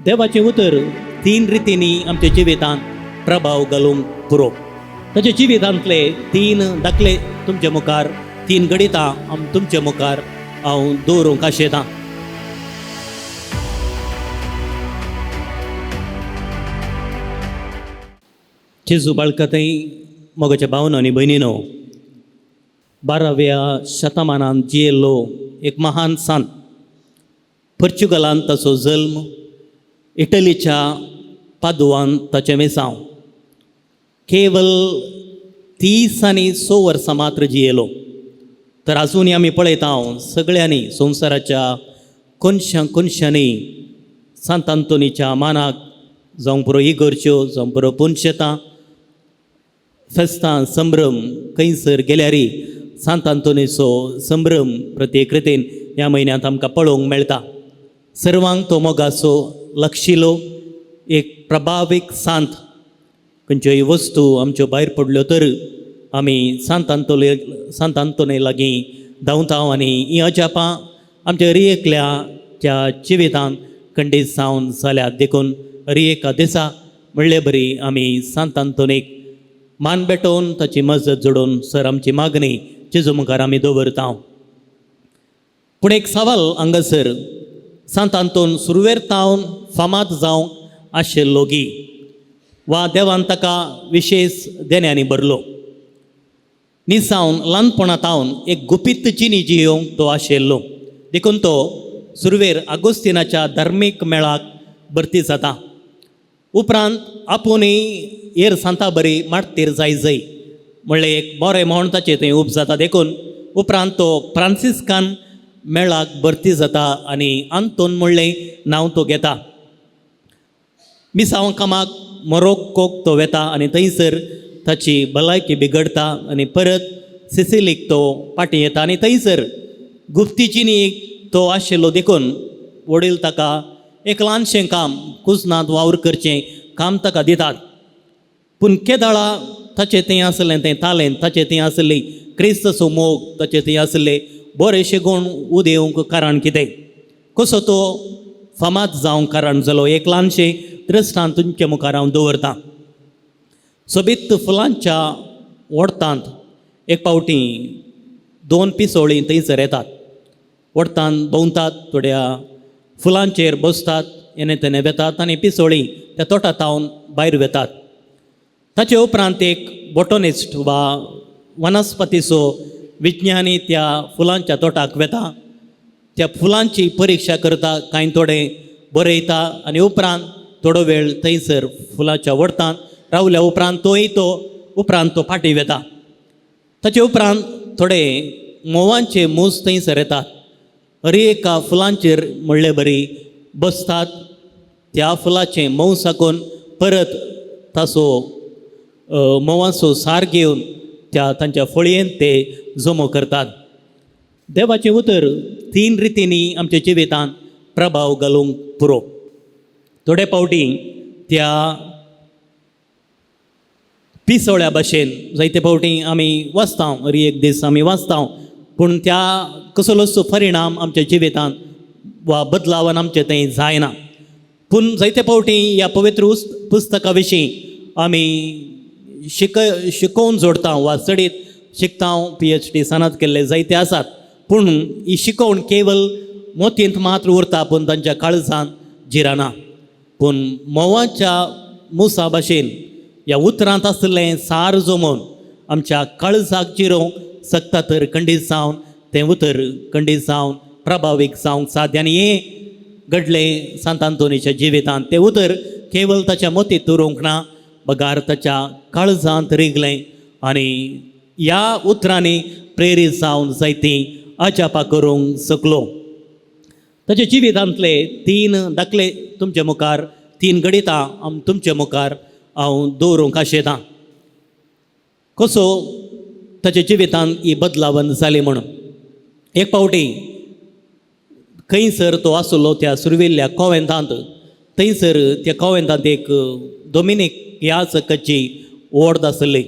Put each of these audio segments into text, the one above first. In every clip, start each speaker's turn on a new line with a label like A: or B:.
A: देवाचें उतर तीन रितींनी आमच्या जिवितांत प्रभाव घालूंक पुरो. ताच्या जिवितांतले तीन दाखले तुमच्या मुखार, तीन घडितां आम तुमच्या मुखार हांव दवरूंक आशेतां. जेजू बाळकथंय मोगाच्या भावनो आनी भयणीनो, 12व्या शतमानांत जियेल्लो एक महान सांत. पोर्चुगलांत ताचो जल्म, इटलीच्या पादुवान ताचें मिसांव. केवल 30 आनी 6 वर्सां मात्र जियेलो. तर आजुनूय आमी पळयता सगळ्यांनी संवसाराच्या कोनशां कोनशांनी सांत आंतोनीच्या मानाक जावं पुरो इगोरच्यो, जावं पुरो पुनशेतां, फेस्तां संभ्रम खंयसर गेल्यारी सांत आंतोनीचो संभ्रम प्रत्येक रितीन ह्या म्हयन्यांत आमकां पळोवंक मेळटा. सर्वांक तो मोगाचो लक्षिलो एक प्रभावीक सांत. खंयच्योय वस्तू आमच्यो भायर पडल्यो तर आमी सांत आंतोनी सांत आंतोनी लागीं धांवता आनी हीं अजापां आमच्या हर एकल्याच्या जिवितांत खंडीत जावन जाल्यात. देखून हर एका दिसा म्हणले बरी आमी सांत आंतोनीक मान भेटोवन ताची मजत जोडून सर आमची मागणी जेजू मुखार आमी दवरता. पूण एक सवाल हांगासर, सांत आंतोन सुरवेर तावन फामाद जावंक आशिल्लो गी वा देवान ताका विशेश देण्यांनी भरलो? निसावन ल्हानपणा तावन एक गुपीत जिणी जियोवंक तो आशिल्लो. देखून तो सुरवेर आगोस्तिनाच्या धार्मीक मेळाक भरती जाता. उपरांत आपुनूय हेर सांता बरी मार्तीर जाय जय म्हणलें एक बरें म्हण ताचें थंय उब जाता. देखून उपरांत तो फ्रांसिस्कान मेळाक भरती जाता आनी आंतोन म्हणलें नांव तो घेता. मिसांव कामाक मोरोक्कोक तो वेता आनी थंयसर ताची भलायकी बिगडता आनी परत सिसिलीक तो फाटीं येता आनी थंयसर गुप्तीचीनी तो आशिल्लो. देखून वडील ताका एक ल्हानशें काम, कुजनांत वावर करचें काम ताका दितात. पूण केदाळा ताचें थंय आसलें तें तालेंत, ताचें थंय आसली क्रिस्ताचो मोग, ताचें थंय आसले बरेशे गूण उदेवंक कारण कितें, कसो तो फामाद जावंक कारण जालो, एक ल्हानशें दृश्टांत तुमच्या मुखार हांव दवरतां. सोबीत फुलांच्या वडतांत एक फावटी दोन पिसोळीं थंयसर येतात. वडतान भोंवतात, थोड्या फुलांचेर बसतात, येणे तेणे वेतात आनी पिसोळीं त्या तोटांत भायर वेतात. ताचे उपरांत एक बोटोनिस्ट वा वनस्पतीचो विज्ञानी त्या फुलांच्या तोटाक वेता, त्या फुलांची परिक्षा करता, कांय थोडें बरयता आनी उपरांत थोडो वेळ थंयसर फुलाच्या वडतांत रावल्या उपरांत तोय तो उपरांत तो फाटीं वेता. ताचे उपरांत थोडे म्होंवांचे मूस थंयसर येतात, हर एका फुलांचेर म्हणले बरी बसतात, त्या फुलाचें म्होंव साकून परत ताचो म्होंवाचो सार घेवन त्या तांच्या फळयेंत ते जमो करतात. देवाचें उतर तीन रितींनी आमच्या जिवितांत प्रभाव घालूंक पुरो. थोडे फावटी त्या पिसोळ्या भाशेन जायते फावटी आमी वाचता, हर एक दीस आमी वाचता, पूण त्या कसलोच परिणाम आमच्या जिवितांत वा बदलावान आमचें थंय जायना. पूण जायते फावटी ह्या पवित्र पुस्तका विशीं आमी शिकोवन जोडता वा चडीत शिकता, PhD सनद केल्ले जायते आसात, पूण ही शिकवण केवल मोतींत मात्र उरता, पूण तांच्या काळजांत जिराना. पूण म्होंवाच्या मुसा भाशेन ह्या उतरांत आसलें सार जमोवन आमच्या काळजाक जिरोवंक शकता तर खंडीत जावन तें उतर खंडीत जावन प्रभावीक जावंक साध्य. आनी हें घडलें सांत आंतोनीच्या जिवितांत. तें उतर केवल ताच्या मतींत उरूंक ना, बगार ताच्या काळजांत रिगलें आनी ह्या उतरांनी प्रेरीत जावन जायतीं अजापां करूंक शकलो. ताच्या जिवितांतले तीन दाखले तुमचे मुखार, तीन घडितां हांव तुमचे मुखार हांव दवरूंक आशेतां, कसो ताच्या जिवितांत ही बदलावन जाली म्हणून. एक फावटी खंयसर तो आसलो त्या सुर्विल्ल्या कोवेंतांत, थंयसर त्या कोवेंतांत एक दोमिनीक याजकाची ओर्द आसली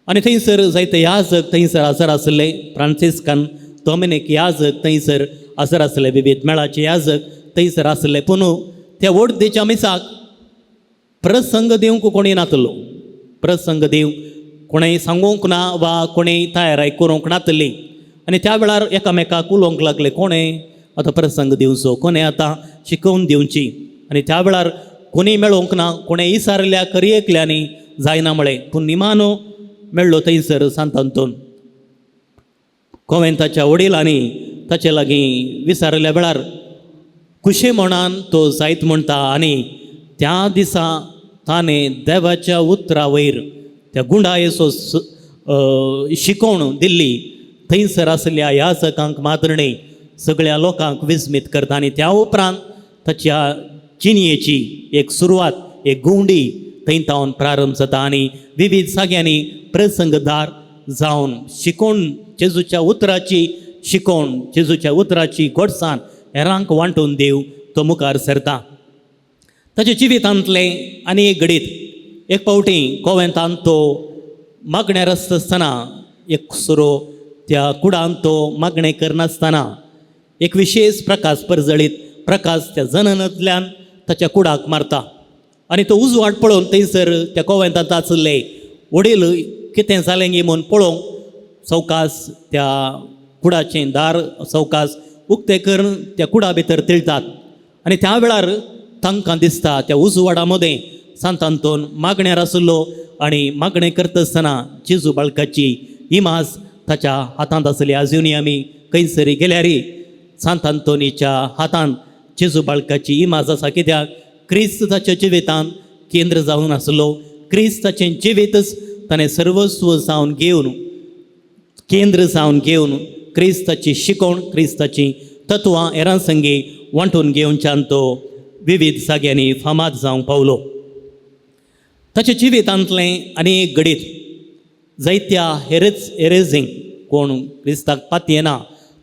A: आनी थंयसर जायते याजक थंयसर हजर आसले. फ्रांसिस्कान दोमिनीक याजक थंयसर हजर आसले, विविध मेळाचे याजक थंयसर आसले. पूण त्या वडदेच्या मिसाक प्रसंग दिवंक कोणी नातलो, प्रसंग दिवंक कोणें सांगूंक ना वा कोणें तयाराय करूंक नातली. आनी त्या वेळार एकामेकाक उलोवंक लागले, कोणें आतां प्रसंग दिवचो, कोणें आतां शिकोवन दिवची. आनी त्या वेळार कोणी मेळोवंक ना, कोणें इसारल्या करी एकल्यांनी जायना म्हळें. पूण निमानो मेळ्ळो थंयसर सांत आंतोन. कोवेंताच्या वडिलांनी ताचे लागीं विचारल्या वेळार खुशे मनान तो जायत म्हणटा. आनी त्या दिसा ताणें देवाच्या उतरा वयर त्या गुंडायेचो शिकोवण दिल्ली थंयसर आसल्या याचकांक मात्र न्हय सगळ्या लोकांक विस्मीत करता. आनी त्या उपरांत ताच्या जिणयेची एक सुरवात, एक गुंडी थंय तावन प्रारंभ जाता. आनी विविध जाग्यांनी प्रसंगदार जावन शिकोवन जेजूच्या उतराची शिकोवन जेजूच्या उतराची गोडसाण हेरांक वांटून दिव तो मुखार सरता. ताच्या जिवितांतलें आनी एक घडीत, एक फावटी कोवेंतांत तो मागण्यार आसतना एक सुरो त्या कुडांत तो मागणें करनासतना एक विशेश प्रकाश, परजळीत प्रकाश त्या जननांतल्यान ताच्या कुडाक मारता. आनी तो उजवाड पळोवन थंयसर त्या कोवेंतांत आशिल्ले वडील कितें जालें गी म्हूण पळोवंक सवकास त्या कुडाचें दार सवकास उक्तें करून त्या कुडा भितर तिळतात. आनी त्या वेळार तांकां दिसता त्या उजवाडा मदें सांत आंतोन मागण्यार आशिल्लो आनी मागणें करता आसतना जेजू बाळकाची इमाज ताच्या हातांत आसली. आजुनूय आमी खंयसरी गेल्यार सांत आंतोनीच्या हातांत जेजू बाळकाची इमाज आसा, कित्याक क्रिस्त ताच्या जिवितांत केंद्र जावन आसलो. क्रिस्त ताचें जिवीतच ताणें सर्वस्व जावन घेवन, केंद्र जावन घेवन क्रिस्ताची शिकवण, क्रिस्ताची तत्वां हेरां संगी वांटून घेवच्यान तो विविध जाग्यांनी फामाद जावंक पावलो. ताच्या जिवितांतलें आनी एक घडीत, जायत्या हेरेज हेरेजींक कोण क्रिस्ताक पातयेना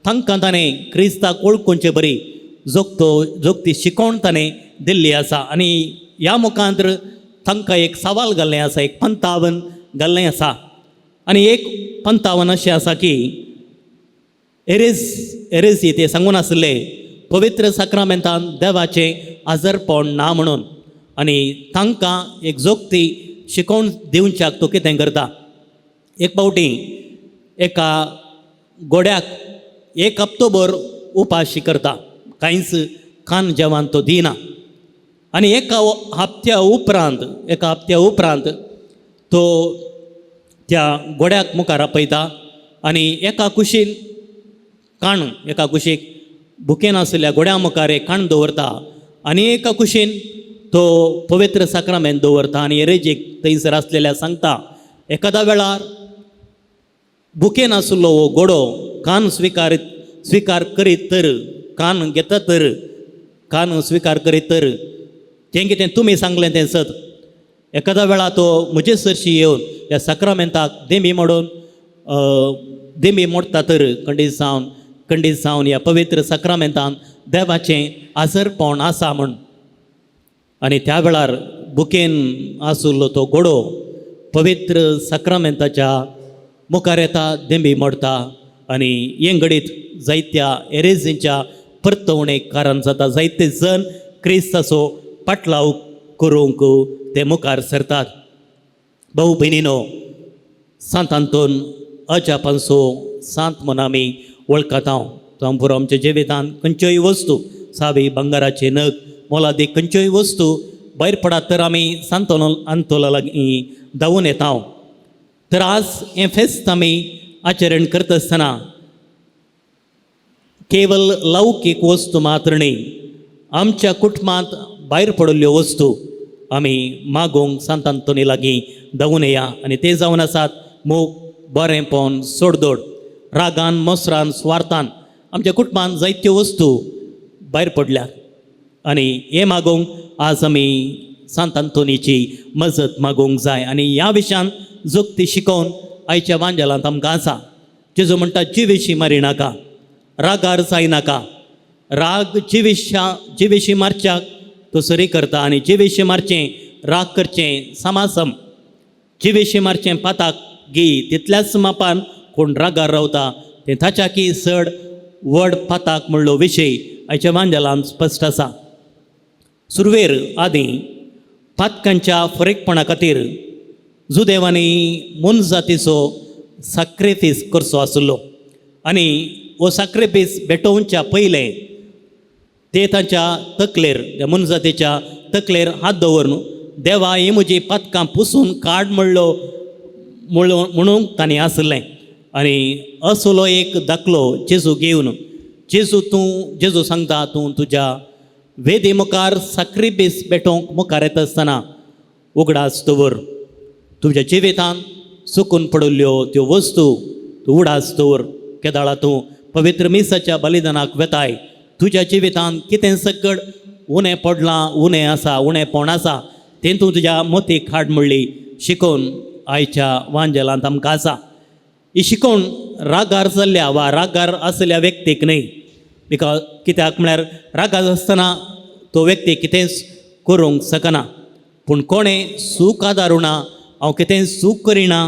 A: तांकां ताणें क्रिस्ताक वळखुचे बरी जोगतो जोगती शिकवण ताणें दिल्ली आसा. आनी ह्या मुखांत तांकां एक सवाल घाल्लें आसा, एक पंतावन घाल्लें आसा. आनी एक पंतावन अशें आसा की एरेज एरेजी ते सांगून आसले पवित्र साक्रामेंतान देवाचें आजरपण ना म्हणून. आनी तांकां एक जोगती शिकोवन दिवच्याक तो कितें करता, एक फावटी एका गोड्याक एक हप्तोभर उपाशी करता, कांयच खान जेवण तो दिना. आनी एका हप्त्या उपरांत, एका हप्त्या उपरांत तो त्या गोड्याक मुखार आपयता आनी एका कुशीन काण, एका कुशीक भुकेन आशिल्ल्या गोड्या मुखार एक काण दवरता आनी एका कुशीन तो पवित्र साक्रामेंत दवरता. आनी एरेजीक थंयसर आसलेल्या सांगता, एकादा वेळार भुकेन आशिल्लो हो गोडो कान स्विकार स्विकार करीत तर, कान घेता तर, कान स्विकार करीत तर तें कितें तुमी सांगलें तें सत. एकादा वेळा तो म्हजे सरशी येवन ह्या साक्रामेंताक देमी मोडून देमी मोडटा तर खंडीत जावन, खंडीत जावन ह्या पवित्र साक्रामेंतान देवाचें आजरपण आसा म्हूण. आनी त्या वेळार बुकेन आशिल्लो तो घोडो पवित्र साक्रामेंताच्या मुखार येता, देंबी मोडटा आनी हें घडीत जायत्या एरेजींच्या परतवणेक कारण जाता. जायते जण क्रिस्ताचो पाटलाव करूंक ते मुखार सरतात. भाऊ भयणीनो, सांत आंतोन अजापांचो सांत म्हूण आमी वळखता. जावं पुरो आमच्या जिवितांत खंयच्योय वस्तू, सावी भांगराचे नग, मोलादीक खंयच्योय वस्तू भायर पडात तर आमी सांत आंतोला लागीं धांवून येता. तर आज हें फेस्त आमी आचरण करता आसतना केवल लौकीक वस्तू मात्र न्ही, आमच्या कुटुंबांत भायर पडिल्ल्यो वस्तू आमी मागूंक सांत आंतोनी लागीं धांवून येया. आनी ते जावन आसात मोग, बरेंपण, सोडदोड. रागान, मोसरान, स्वार्थान आमच्या कुटुंबांत जायत्यो वस्तू भायर पडल्यात आनी हें मागूंक आज आमी सांत आंतोनीची मजत मागूंक जाय. आनी ह्या विशयान जोगती शिकोवन आयच्या वांजेलांत आमकां आसा. जेजू म्हणटा, जिवेशी मारी नाका, रागार जायनाका. राग जिवेशा जिवेशी मारच्याक तो सरी करता आनी जिवेशी मारचें राग करचें समासम. जिवेशी मारचें पाताक गी तितल्याच मापान कोण रागार रावता तें ताच्या की चड व्हड पाताक म्हणलो विशय आयच्या वांजेलांत स्पश्ट आसा. सुरवेर आदीं पातकांच्या फरकपणा खातीर जुदेवांनी मोनजातीचो साक्रिफीस करचो आशिल्लो आनी हो साक्रिफीस भेटोवच्या पयलें ते तांच्या तकलेर, त्या मनजातीच्या तकलेर हात दवरून देवा ही म्हजी पातकां पुसून काड म्हणलो म्हणूंक तांणी आसलें. आनी असलो एक दाखलो जेजू घेवन जेजू तूं जेजू सांगता तूं तुज्या वेदी मुखार साक्रिफीस भेटोवंक मुखार येता आसतना उगडास दवर, तुज्या जिवितांत चुकून पडिल्ल्यो त्यो वस्तू तूं उडास दवर. केदाळा तूं पवित्र मिसाच्या बलिदानाक वेताय, तुज्या जिवितांत कितें सकड उणें पडलां, उणें आसा, उणेंपण आसा तें तूं तुज्या मोतीक हाड म्हणली शिकोवन आयच्या वांजेलांत आमकां आसा. ही शिकोवण रागार जाल्ल्या वा रागार आसल्या व्यक्तीक न्हय, because कित्याक म्हळ्यार रागार आसतना तो व्यक्ती कितेंच करूंक शकना, पूण कोणें सूख आदारुना, हांव कितेंय चूक करिना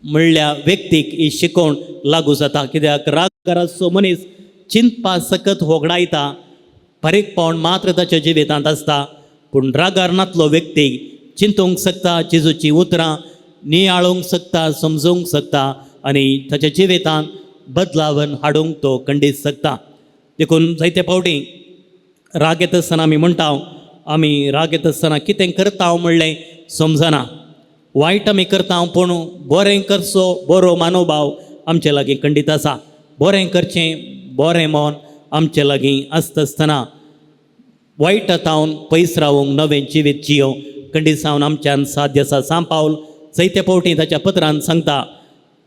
A: म्हणल्या व्यक्तीक ही शिकोवण लागू जाता. कित्याक रागार आसचो मनीस चिंतपा सकत होगडायता, बारीकपण मात्र ताच्या जिवितांत आसता, पूण रागार नातलो व्यक्ती चिंतूंक शकता, जेजूचीं उतरां नियाळूंक शकता, समजूंक शकता आनी ताच्या जिवितांत बदलावन हाडूंक तो खंडीत शकता. देखून जायते फावटी राग येता आसतना आमी म्हणटा, आमी राग येता आसतना कितें करता म्हणलें समजना, वायट आमी करता पूण बरें करचो बरो मानोभाव आमचे लागीं खंडीत आसा. बरें करचें बरें मन आमचे लागीं आसता आसतना वायट तावन पयस रावूंक नवें जिवीत जियो खंडीत सावन आमच्यान साध्य आसा. सांत पावल जायते फावटी ताच्या पत्रान सांगता,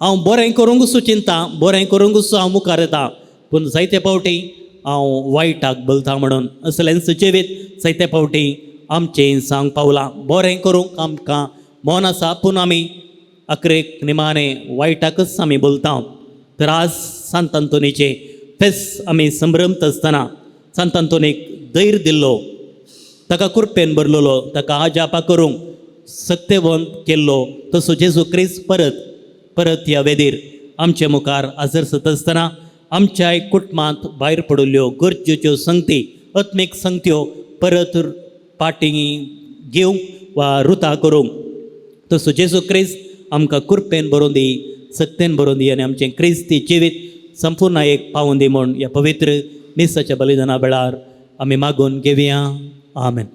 A: हांव बरें करूंकूच चिंता, बरें करूंकूच हांव मुखार येता, पूण जायते फावटी हांव वायटाक बलता म्हणून. असलेंच जिवीत जायते फावटी आमचें सांग पावलां. बरें करूंक आमकां मन आसा पूण आमी अकरेक निमाणे वायटाकच आमी बोलता. तर आज सांत आंतोनीचें फेस्त आमी संभ्रमत आसतना सांत आंतोनीक धैर्य दिल्लो, ताका कुरपेन भरलेलो, ताका आजापा करूंक सक्तेवंत केल्लो तसो जेजू क्रिस्त परत परत ह्या वेदीर आमचे मुखार हाजर जाता आसतना आमच्याय कुटुंबांत भायर पडिल्ल्यो गरजेच्यो संगती, आत्मीक संगत्यो परत पाटी घेवंक वा रुता करूंक तसो जेजू क्रिस्त आमकां कुरपेन भरोवन दी, सक्तेन भरोवन दी आनी आमचें क्रिस्ती जिवीत संपूर्ण एक पावून दी म्हूण ह्या पवित्र मिसाच्या बलिदाना वेळार आमी मागून घेवया. आमेन.